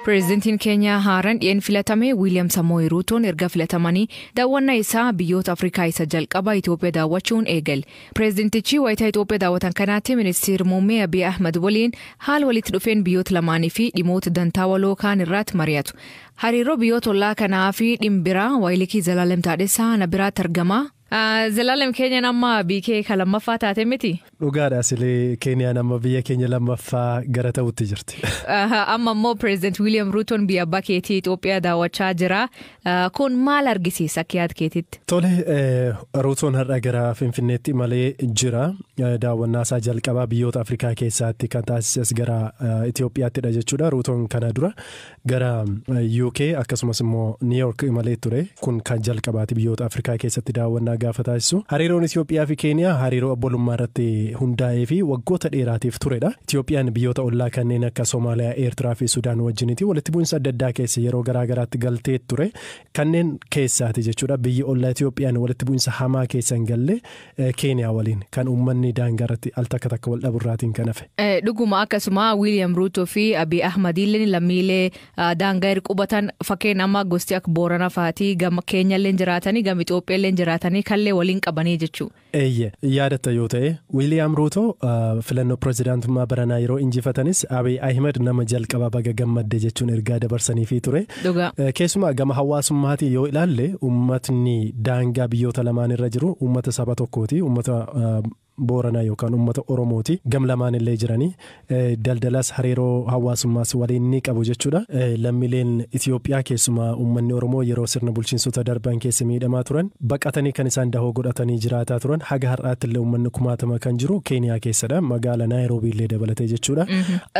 Pireezidantiin Keeniyaa haaraan dhiyeen filatame Wiiliyaam Samoei Ruutoon erga filatamanii daawwannaa isaa biyyoota Afrikaa isa jalqaba Itoophiyaa daawwachuun eegale. Pireezidantichi wayitaa Itoophiyaa daawwatan kanaatti Ministeera Muummee Abiy Ahmad waliin haala walitti dhufeen biyyoota lamaanii fi dhimmoota dantaa waloo kaan irratti mari'atu. Hariiroo biyyoota ollaa kanaa fi dhimbiraa Waayilikii Zalaalem Taadhessaa na biraatti argama. Zalaalem, Keenyaan amma biikee kan lammaffaa taate miti? Dhugaadha, silee Keeniyaan amma biyya keenya lammaffaa gara ta'utti jirti. Amma immoo Pireezidant Wiiliyaam Ruutoon biyya abbaa keetii Itoophiyaa daawwachaa jira. Kun maal argisiisa akka yaada keetitti? Tole, Ruutoon har'a gara Finfinneetti imalee jira. Daawwannaa isaa jalqabaa biyyoota Afrikaa keessaatti kan taasises gara Itoophiyaattidha jechuudha. Ruutoon kana dura gara UK akkasumas immoo New York imalee ture. Kun kan jalqabaati biyyoota Afrikaa keessatti daawwannaa gaafa taasisu. Hariiroon Itoophiyaa fi Keeniyaa hariiroo obbolummaa irratti hundaa'ee fi waggoota dheeraatiif turedha. Itoophiyaan biyyoota ollaa kanneen akka Somaaliyaa, Eertiraa fi Sudaan wajjiniiti walitti bu'insa adda addaa keessa yeroo garaa garaatti galtee ture. Kanneen keessaati jechuudha. Biyyi ollaa Itoophiyaan walitti bu'insa hamaa keessa hin galle Keeniyaa waliin kan uummanni daangaa irratti al takka takka wal dhaburraatiin kan hafe. Dhuguma, akkasuma Wiiliyaam Ruutoo fi Abiy Ahmad illee lammiilee daangaa irra qubatan, fakkeenya amma gosti akka Boorana fa'aatii gama Keenyallee jiraatanii, gama Itoophiyaallee jiraatanii, kallee waliin qabanii jechuudha. Eeyye, yaadatta yoo ta'e Wiiliyaam Ruutoo filannoo pireezidaantummaa baranaa yeroo injifatanis Abiy Ahmed nama jalqabaa baga gammadde jechuun ergaa dabarsaniifii ture. Keessumaa gama hawaasummaatiin yoo ilaalle, uummatni daangaa biyyoota lamaan irra jiru uummata saba tokkooti, uummata Booranaa yookaan uummata Oromooti. Gam lamaan illee jiranii daldalas hariiroo hawaasummaas waliin ni qabu jechuudha. Lammiileen Itoophiyaa, keessumaa uummanni Oromoo, yeroo sirna bulchiinsota darban keessa miidhamaa turan baqatanii kan isaan dahoo godhatanii jiraataa turan, haga har'aatti illee uummanni kumaatama kan jiru Keeniyaa keessadha, magaala Naayiroobii illee dabalatee jechuudha.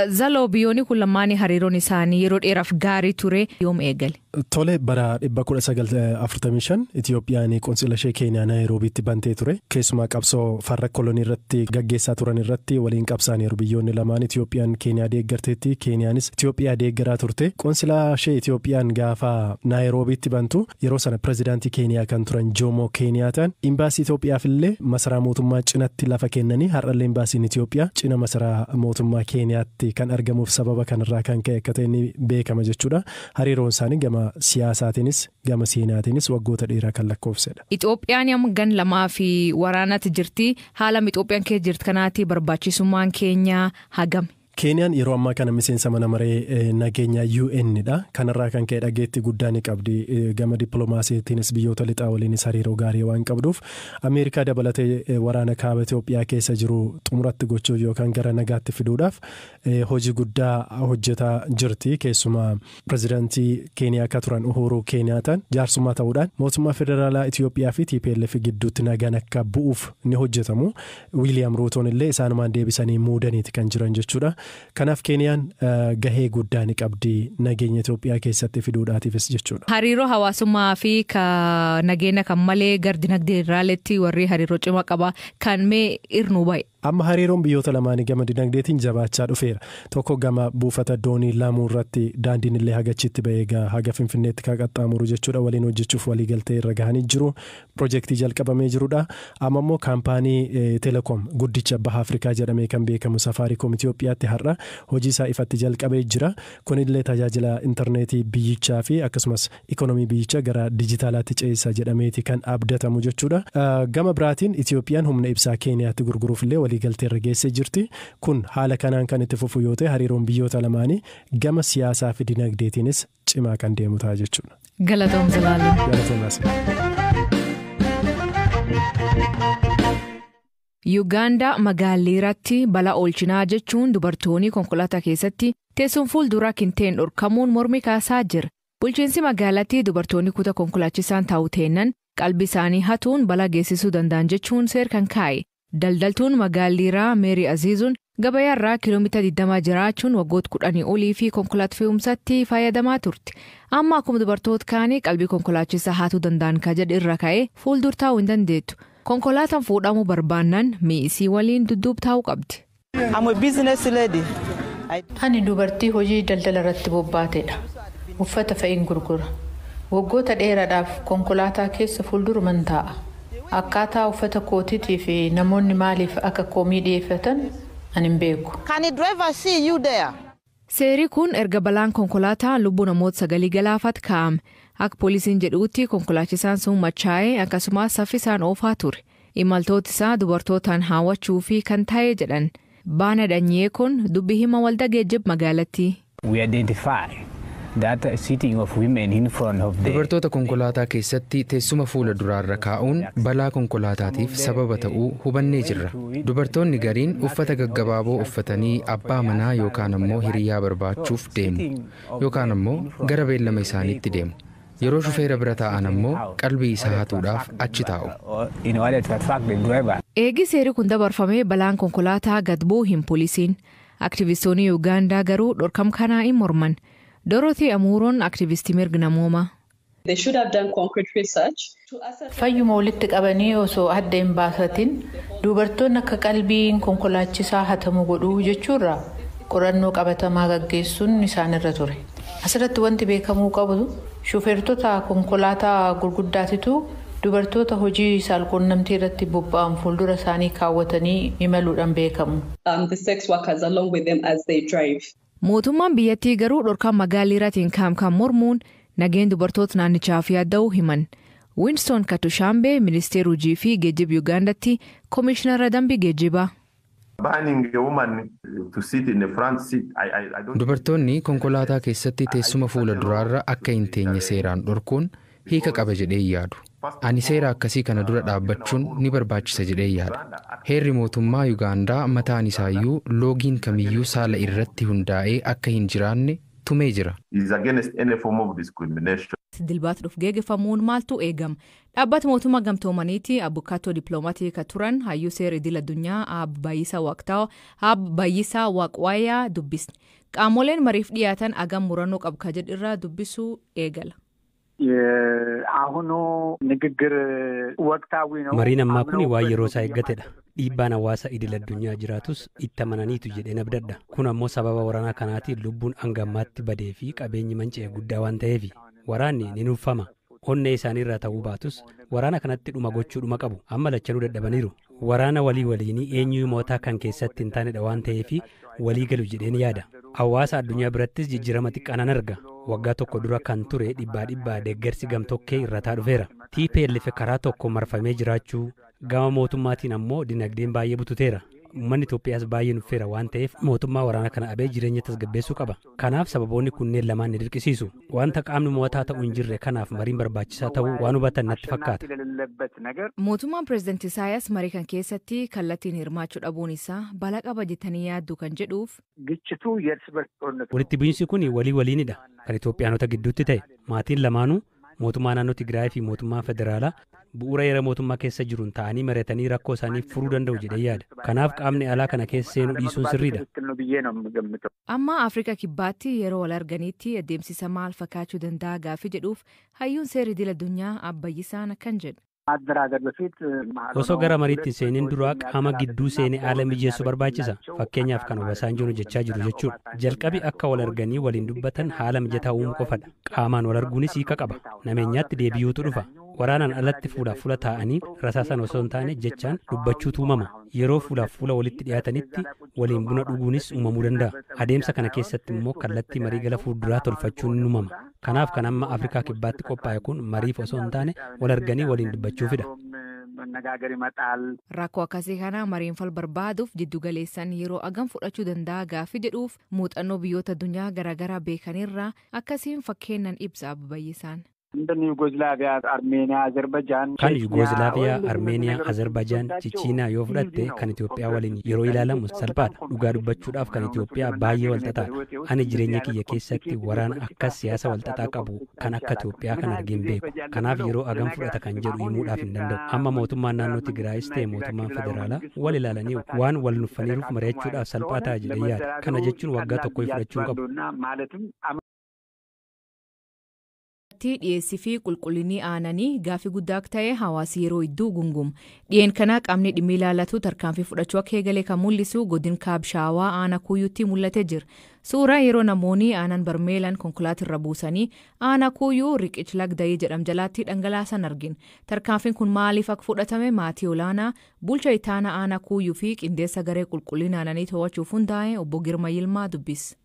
Zaloo, biyyoonni kun lamaanii hariiroon isaanii yeroo dheeraaf gaarii ture, yoom eegale? Tole, bara 1945 Itoophiyaan qonsila ishee Keeniyaa Naayiroobiitti bantee ture. Keessumaa qabsoo farra kolonii irratti gaggeessaa turan irratti waliin qabsaaniiru biyyoonni lamaan. Itoophiyaan Keeniyaa deeggarteetti, Keeniyaanis Itoophiyaa deeggaraa turte. Qonsila ishee Itoophiyaan gaafa Naayiroobiitti bantu, yeroo sana pireezidaantii Keeniyaa kan turan Joomoo Keeniyaataan imbaasii Itoophiyaaf illee masaraa mootummaa cinatti lafa kennanii, har'allee imbaasiin Itoophiyaa cina masaraa mootummaa Keeniyaatti kan argamuuf sababa kanarraa kan ka'e akka ta'e ni beekama jechuudha. Hariiroon isaanii gama siyaasaatiinis gama seenaatiinis waggoota dheeraa kan lakkoofsedha. Itoophiyaan amma gan lamaa fi waraanatti jirti. Haala Itoophiyaan keessa jirtu kanaatti barbaachisummaan Keenyaa hagami? Keeniyaan yeroo ammaa kana miseensa mana maree nageenya UN dha. Kanarraa kan ka'e dhageettii guddaa ni qabdi. Gama dippiloomaasiitiinis biyyoota lixaa waliinis hariiroo gaarii waan qabduuf, Ameerikaa dabalatee waraana kaaba Itoophiyaa keessa jiru xumuratti gochuuf yookaan gara nagaatti fiduudhaaf hojii guddaa hojjetaa jirti. Keessumaa pireezidaantii Keeniyaa akka turan Uhuru Keeniyaataan jaarsummaa ta'uudhaan mootummaa federaalaa Itoophiyaa fi TPLF gidduutti nagaan akka bu'uuf ni hojjetamu. Wiiliyaam Ruutoon illee isaanumaan deebisanii muudaniiti kan jiran jechuudha. Kanaaf Keeniyaan gahee guddaa ni qabdi nageenya Itoophiyaa keessatti fiduudhaatiifis jechuudha. Hariiroo hawaasummaa fi ka nageenya kan malee gar dinagdee irraaletti warri hariiroo cimaa qaba kan mee irnuu bahe. Amma hariiroon biyyoota lamaanii gama dinagdeetiin jabaachaa dhufeera. Tokko gama buufata doonii Laamuu irratti daandiin illee hagachitti ba'ee haga Finfinneetti kan qaxxaamuru jechuudha. Waliin hojjechuuf waliigaltee irra gahanii jiru. Piroojeektii jalqabamee jirudha. Amma immoo kaampaanii teelekoom guddicha Baha Afrikaa jedhamee kan beekamu Safaariikoom Itoophiyaatti har'a hojii isaa ifatti jalqabee jira. Kunillee tajaajila intarneetii biyyichaa fi akkasumas ikonomii biyyichaa gara dijitaalaatti ceesisa jedhameeti kan abdatamu jechuudha. Gama biraatiin Itoophiyaan humna ibsaa Keeniyaatti gurguruuf illee waliigaltee irra geessee jirti. Kun haala kanaan kan itti fufu yoo ta'e, hariiroon biyyoota lamaanii gama siyaasaa fi dinagdeetiinis cimaa kan deemu ta'a jechuudha. Galatoom, Zalaalee. Galatoomas. Yuugaandaa magaaliiratti balaa oolchinaa jechuun dubartoonni konkolaataa keessatti teessoon fuulduraa kinteen dhorkamuun mormii kaasaa jira. Bulchiinsi magaalattii dubartoonni kutaa konkolaachisaan taa'u teennan qalbii isaanii hatuun balaa geessisuu danda'an jechuun seer kan kaa'e. Daldaltuun magaaliiraa Meerii Aziizuun gabayaarraa kiiloomeetira 20 jiraachuun waggoota 10 olii fi konkolaataa fe'umsaatti fayyadamaa turte. Amma akkuma dubartoota kaanii qalbii konkolaachisaa hatuu danda'an ka jedhu irra ka'ee fuuldur taa'uu hin dandeettu. Konkolaataan fuudhamuu barbaannaan mi'isii waliin dudduub taa'uu qabdi. I'm a business lady. Ani dubartii hojii daldala irratti bobbaateedha. Uffata fe'in gurgura. Waggoota dheeraadhaaf konkolaataa keessa fuulduruman taa'a. Akkaataa uffata kootiitii fi namoonni maaliif akka komii dhiyeeffatan ani hin beeku. Can the driver see you there? Seerri kun erga balaan konkolaataa lubbuu namoota sagalii galaafate kaa'ame. Akka poolisiin jedhutti konkolaachisaan sun machaa'ee akkasumas saffisaan oofaa ture. Imaltooti isaa dubartootaan haawwachuu fi kan ta'e jedhan. Baana Dhanyee kun dubbi hima waldaa geejjiba magaalattii. We identify that sitting of women in front of the Dubartoota konkolaataa keessatti teessuma fuula duraarra kaa'uun balaa konkolaataatiif sababa ta'uu hubannee jirra. Dubartoonni gariin uffata gaggabaaboo uffatanii abbaa manaa yookaan ammoo hiriyaa barbaachuuf deemu yookaan ammoo gara beellama isaaniitti deemu. Yeroo shufeera bira taa'an ammoo qalbii isaa hatuudhaaf achi taa'u. In order to attract the driver. Eegi seerri kun dabarfamee balaan konkolaataa gad bu'u hin poolisiin. Aktivistoonni Yuugaandaa garuu dhorkam kanaa hin morman. Dorothy Amuuroon aktivistii mirga namoomaa. They should have done concrete research to ascertain Fayyuma walitti qabanii osoo adda hin baasatin dubartoonni akka qalbiin konkolaachisaa hatamu godhuu jechuurra qorannoo qabatamaa gaggeessuun isaanirra ture. Asirratti wanti beekamuu qabu shufeertota konkolaataa gurguddaatitu dubartoota hojii saalquunnamtii irratti bobba'an fuuldura isaanii kaawwatanii imaluudhaan beekamu. The sex workers along with them as they drive. Mootummaan biyyattii garuu dhorkaan magaaliraatiin kaam kan mormuun nageen dubartoota naannichaaf yaadda'uu himan. Winston Katushambe, ministeera hojii fi geejjiba Yuugaandatti koomishinara dambii geejjibaa. Banning a woman to sit in the front seat, I don't. Dubartoonni konkolaataa keessatti teessuma fuula duraarra akka hin teenye seeraan dhorkuun hiika qaba jedhee yaadu. Ani seera akkasii kana dura dhaabbachuun ni barbaachisa jedhee yaada. Heerri mootummaa Yuugaandaa mataan isaayyuu loogiin kamiyyuu saala irratti hundaa'ee akka hin jiraanne tumee jira. Is against any form of discrimination. Dilbaata dhufu geeggeeffamuun maaltu eegama? Dhaabbata mootummaa gamtoomaniitti abukaatoo dippiloomatii kan turan hayyuu seera idil addunyaa Aab Bayyisaa Waaqwaayaa dubbisne. Qaamoleen mariif dhiyaatan agam murannoo qabu ka jedhu irraa dubbisuu eegala. የአሁኑ ንግግር ወቅታዊ ነው። Mariin ammaa kun waan yeroo isaa eeggatedha. Dhiibbaan hawaasa idil addunyaa jiraatus itti amananiitu jedheen abdadha. Kun ammoo sababa waraanaa kanaatiin lubbuun hanga ammaatti badee fi qabeenyi manca'e guddaa waan ta'eefi. Waraanni ni nuffama. Onnee isaaniirraa ta'uu baatus waraana kanatti dhuma gochuu dhuma qabu. Amma lachanuu dadhabaniiru. Waraana walii waliinii eenyu mootaa kan keessatti hin taanedha waan ta'eefi walii galu jedheen yaada. Hawaasa addunyaa birattis jijjiirama xiqqaa nan arga. Waggaa tokko dura kan ture dhibbaa dhibbaa deeggarsi gamtokkee irrataa dhufeera. TPLF karaa tokko marfamee jiraachuu, gama mootummaatiin ammoo dinagdeen baay'ee bututeera. Uummanni Itoophiyaas baay'ee nuffeera waan ta'eef mootummaa waraana kana abee jireenya tasgabbeessuu qaba. Kanaaf sababoonni kunneen lamaan ni dirqisiisu. Wanta qaamni mo'ataa ta'u hin jirre kanaaf mariin barbaachisaa ta'uu waan hubatan natti fakkaata. የሌለበት ነገር Mootummaan pireezidaantii Isaayyaas marii kan keessatti kallattiin hirmaachuu dhabuun isaa balaa qaba jettanii yaaddu kan jedhuuf. ግጭቱ የእርስ በርስ ጦርነት ነው። Walitti bu'iinsi kun walii waliinidha. Kan Itoophiyaanota gidduutti ta'e. Maatiin lamaanuu, mootummaa naannoo Tigraay fi mootummaa federaalaa, bu'uura heera mootummaa keessa jiruun ta'anii mari'atanii rakkoo isaanii furuu danda'u jedhee yaada. Kanaaf qaamni alaa kana keessa seenuu dhiisuun sirriidha. ትክክል ነው ብዬ ነው የምገምተው። Amma Afrikaa Kibbaatti yeroo wal arganitti adeemsisa maal fakkaachuu danda'a gaaffii jedhuuf hayyuun seera idil addunyaa Abbayyisaan akkan jedha. ማደራደር በፊት መሀል Osoo gara mariitti hin seenin dura qaama gidduu seenee haala mijeessuu barbaachisa. Fakkeenyaaf kan Obasanjoon hojjechaa jiru jechuudha. Jalqabi akka wal arganii waliin dubbatan haala mijataa uumuu qofadha. Qaamaan wal arguunis hiika qaba. Nameenyaatti deebi'uutu dhufa. Waraanaan alatti fuulaaf fuula taa'anii rasaasan osoo hin taane jechaan dubbachuutu uumama. Yeroo fuulaaf fuula walitti dhiyaatanitti waliin buna dhuguunis uumamuu danda'a. Adeemsa kana keessatti immoo kallattii marii gara fuulduraa tolfachuun ni uumama. Kanaaf kan amma Afrikaa Kibbaatti qophaa'e kun mariif osoo hin taane wal arganii waliin dubbachuufidha. መነጋገር ይመጣል። Rakkoo akkasii kana mariin fal barbaaduuf jiddu galeessan yeroo agam fudhachuu danda'a gaaffii jedhuuf muuxannoo biyyoota addunyaa garaagaraa beekanirraa akkasiin fakkeennan ibsa Abbayyisaan. እንደ ዩጎዝላቪያ፣ አርሜኒያ፣ አዘርባይጃን፣ Kan Yugoozilaaviyaa, Armeeniyaa, Azerbaajaan, Chichiinaa yoo fudhatte kan Itoophiyaa waliin yeroo ilaalamu salphaadha. Dhugaa dubbachuudhaaf kan Itoophiyaa baay'ee walxaxaadha. Ani jireenya kiyya keessatti waraana akkas siyaasa walxaxaa qabu kan akka Itoophiyaa kan argeen beeku. Kanaaf yeroo agam fudhata kan jedhu himuudhaaf hin danda'u. Amma mootummaan naannoo Tigraayis ta'e mootummaan federaalaa wal ilaalanii waan wal nuffaniiruuf mari'achuudhaaf salphaa ta'a jedhee yaada. Kana jechuun waggaa tokko fudhachuu hin qabu. ማለትም Dhiyeessii fi qulqullinni aananii gaaffii guddaa akka ta'e hawaasi yeroo hedduu gunguma. Dhiyeen kana qaamni dhimmi ilaallatu tarkaanfii fudhachuu akka eegale kan mul'isu godin Kaabshaawaa aanaa Kuyyuutti mul'atee jira. Suuraa yeroo namoonni aanan barmeelaan konkolaataa irra buusanii aanaa Kuyyuu riqicha Lagdayii jedham jalaatti dhangalaasan argina. Tarkaanfiin kun maaliif akka fudhatame maatii olaanaa bulcha itaanaa aanaa Kuyyuu fi qindeessa garee qulqullina aananii to'achuuf hundaa'e obbo Girma Yilmaa dubbisa.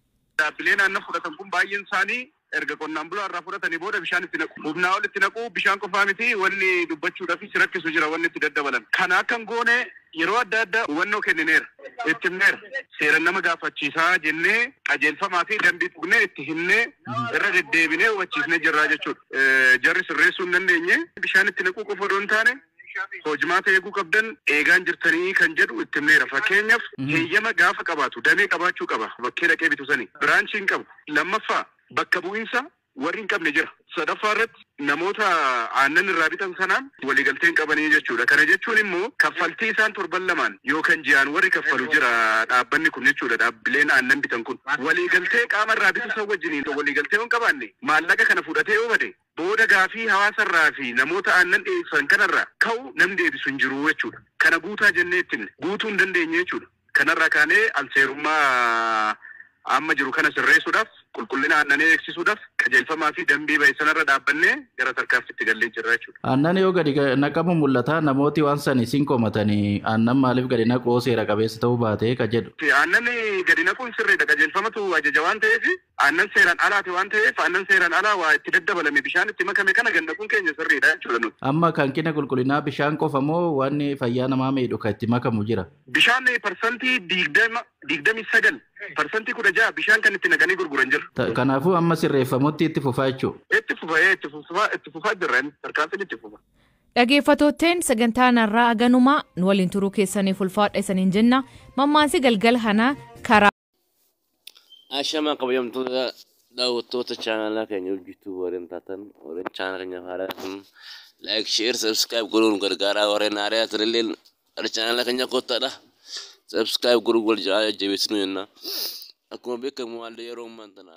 Dhaabbileen aannan fudhatan kun baay'een isaanii erga qonnaan bulaa irraa fudhatanii booda bishaan itti naqu. Humnaa ol itti naqu, bishaan qofaa miti, wanni dubbachuudhaaf si rakkisu jira wanni itti daddabalan. Kana akka hin goone yeroo adda addaa hubannoo kennineera. Itti himneera. Seeran nama gaafachiisaa jennee qajeelfamaa fi dambii tuqnee itti himnee irra deddeebinee hubachiisnee jirraa jechuudha. Jarri sirreessuu hin dandeenye, bishaan itti naquu qofa odoo hin taane hojimaata eeguu qabdan eegaan jirtanii kan jedhu itti himneera. Fakkeenyaaf, heeyyama gaafa qabaatu damee qabaachuu qaba. Bakkee dhaqee bitu sani. Branchii hin qabu. Lammaffaa, bakka bu'iinsa warri hin qabne jira. Sadaffaa irratti, namoota aannan irraa bitan sanaan waliigaltee hin qabanii jechuudha. Kana jechuun immoo kaffaltii isaan torban lamaan yookaan ji'aan warri kaffalu jira dhaabbanni kun jechuudha, dhaabbileen aannan bitan kun. Waliigaltee qaama irraa bitu san wajjiniin waliigaltee yoo hin qabaanne, maallaqa kana fudhatee yoo bade, booda gaafii hawaasarraa fi namoota aannan dhiyeessan kanarraa ka'u namni deebisu hin jiru jechuudha. Kana guutaa jennee itti himne, guutuu hin dandeenye jechuudha. Kanarraa kaanee alseerummaa amma jiru kana sirreessuudhaaf, qulqullina aannanii eegsisuudhaaf, qajeelfamaa fi dambii bahe sanarra dhaabbannee gara tarkaanfiitti gallee jirra jechuudha. Aannan yoo gadi naqamu mul'ata, namooti waan san isin komatanii, aannan maaliif gadi naquu, seera qabeessa ta'uu baatee ka jedhu. Aannan gadi naquun sirriidha, qajeelfamatu ajaja waan ta'eef, aannan seeraan alaati waan ta'eef, aannan seeraan alaa waa itti daddabalame, bishaan itti makame kana gad naquun keenya sirriidha jechuudha nuti. Amma hanqina qulqullinaa bishaan qofa moo wanni fayyaa namaa miidhu kan itti makamu jira? Bishaan 29%, 16% bishaan kan itti naqanii gurguran jira. Kanaafuu amma sirreeffamutti itti fufaa jechuudha. Itti fufaa, itti fufaa, itti fufaa jirra, tarkaanfiin itti fufa. Dhaggeeffattootteen, sagantaan har'aa aganumaa. Nu waliin turuu keessaniif ulfaadha isaniin jenna. Mammaansi galgala kana karaa. Ashamaa, kabajamtoota daawwattoota chaanalaa keenya hojjetuu warreen taatan, warreen chaanala keenya haaraa kun like, share, subscribe godhuun gargaaraa. Warreen haaraa ta'anillee gara chaanala keenya kottaadha. Subscribe godhuun wal jajjabeessinu jenna. Akkuma beekamu haalli yeroo ammaa tana